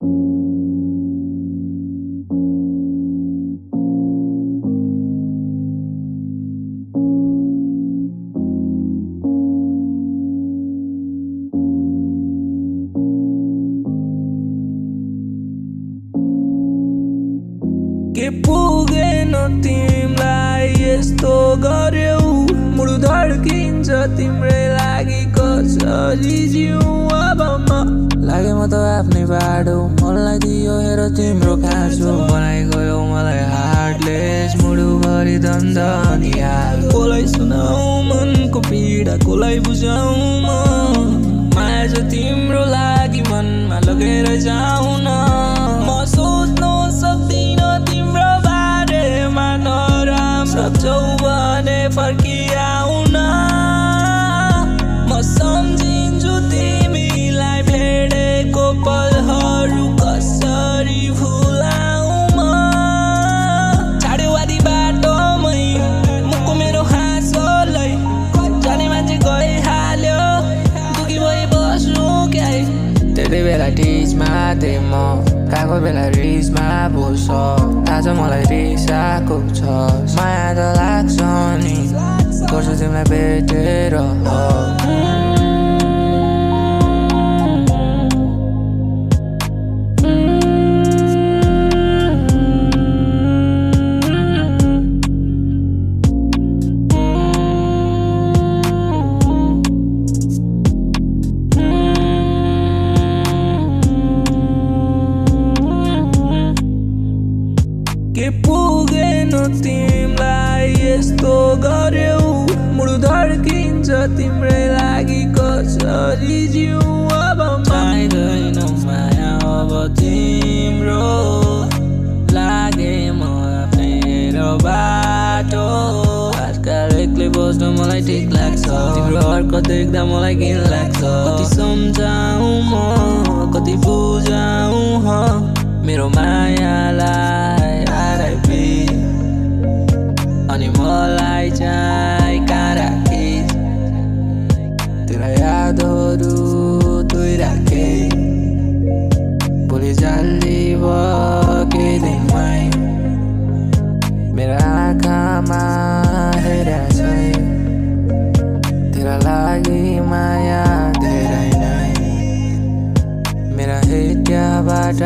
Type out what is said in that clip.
के पुगेन तिमलाई यस्तो गर्यौ मुड धड्किन्छ तिम्रै लागि कसरी जिउ अब म लागे म त आफ्नै बाटो मलाई दियो हेर तिम्रो खाँचो बनाइ गयो मलाई हार्टलेस मुडुभरि दन्दनी हाल कसलाई सुनाऊ मनको पीडा कसलाई बुझाऊ म माया छ तिम्रो लागि मनमा लगेर जाऊ न म सोच्न सक्दिन तिम्रो बारेमा नराम्रो सक्छौ भने फर्किआऊ न म सम्झिन्छु तिमीलाई भेटेको पलहरू कसरी भुलाऊ म छाड्यो आधी बाटोमै मुखको मेरो हाँसोलाई जाने मान्छे गइहाल्यो दुखी भइ बस्नु क्या त्यति बेला टिचमा थिएँ म गएको बेला रिसमा बोल्छ थाहा छ मलाई रिसाएको छ माया त लाग्छ नि गर्छु तिमीलाई भेटेर के पुगेन तिमलाई यस्तो गर्यौ मुड धड्किन्छ तिम्रै लागि कसरी जिउ अब चाहिँदैन माया अब तिम्रो लागे म आफ्नो बाटो आजकल एक्लै बस्न मलाई ठिक लाग्छ तिम्रो हरकत देख्दा मलाई घिन लाग्छ कति सम्झाऊ म कति बुझाऊ मेरो मायालाई अनि मलाई चाहिँ कहाँ राखिस् तेरा यादहरू तुई राखे भोलि जान्दी केही दिनमै मेरो आँखामा हेरेर चाहिँ तेरा लागि माया धेरै नै मेरा हेट्याबाट